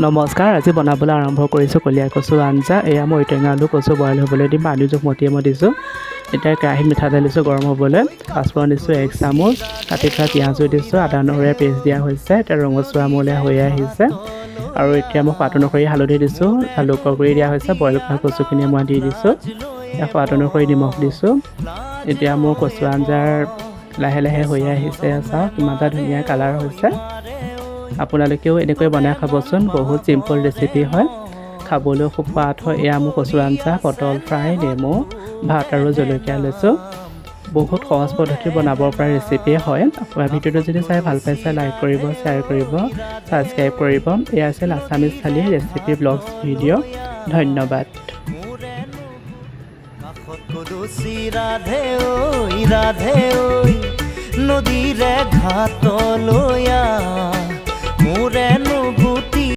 নমস্কাৰ, আজি বনাবলৈ আৰম্ভ কৰিছোঁ কলীয়া কচু আঞ্জা। এয়া মই ঔটেঙা, আলু, কচু বইল হ'বলৈ দিম। পানী জোখমতেই মই দিছোঁ। এতিয়া কেৰাহীত মিঠাতেল দিছোঁ গৰম হ'বলৈ। পাঁচফোৰণ দিছোঁ 1 চামুচ, কাটি থোৱা পিঁয়াজো দিছোঁ, আদা নহৰুৰে পেষ্ট দিয়া হৈছে। এতিয়া ৰঙচুৱা মূলীয়া হৈ আহিছে আৰু এতিয়া মই সোৱাদ অনুসৰি হালধি দিছোঁ, জালুকৰ গুড়ি দিয়া হৈছে। বইল কৰা কচুখিনি মই দি দিছোঁ। এতিয়া সোৱাদ অনুসৰি নিমখ দিছোঁ। এতিয়া মোৰ কচু আঞ্জাৰ লাহে লাহে হৈ আহিছে। চাওক, কিমান এটা ধুনীয়া কালাৰ হৈছে। আপোনালোকেও এনেকৈ বনাই খাবচোন। বহুত চিম্পল ৰেচিপি হয়, খাবলৈও খুব সোৱাদ হয়। এয়া মোৰ কচু আঞ্জা, পটল ফ্ৰাই, নেমু, ভাত আৰু জলকীয়া লৈছোঁ। বহুত সহজ পদ্ধতিত বনাব পৰা ৰেচিপি হয়। আপোনাৰ ভিডিঅ'টো যদি চাই ভাল পাইছে, লাইক কৰিব, শ্বেয়াৰ কৰিব, ছাবস্ক্ৰাইব কৰিব। এয়া আছিল আছামিজ থালি ৰেচিপি ব্লগছ ভিডিঅ'। ধন্যবাদ। কাষত কলচী ৰাধে ঐ, ৰাধে ঐ, নদীৰে ঘাটলৈ আহ, মোৰেনো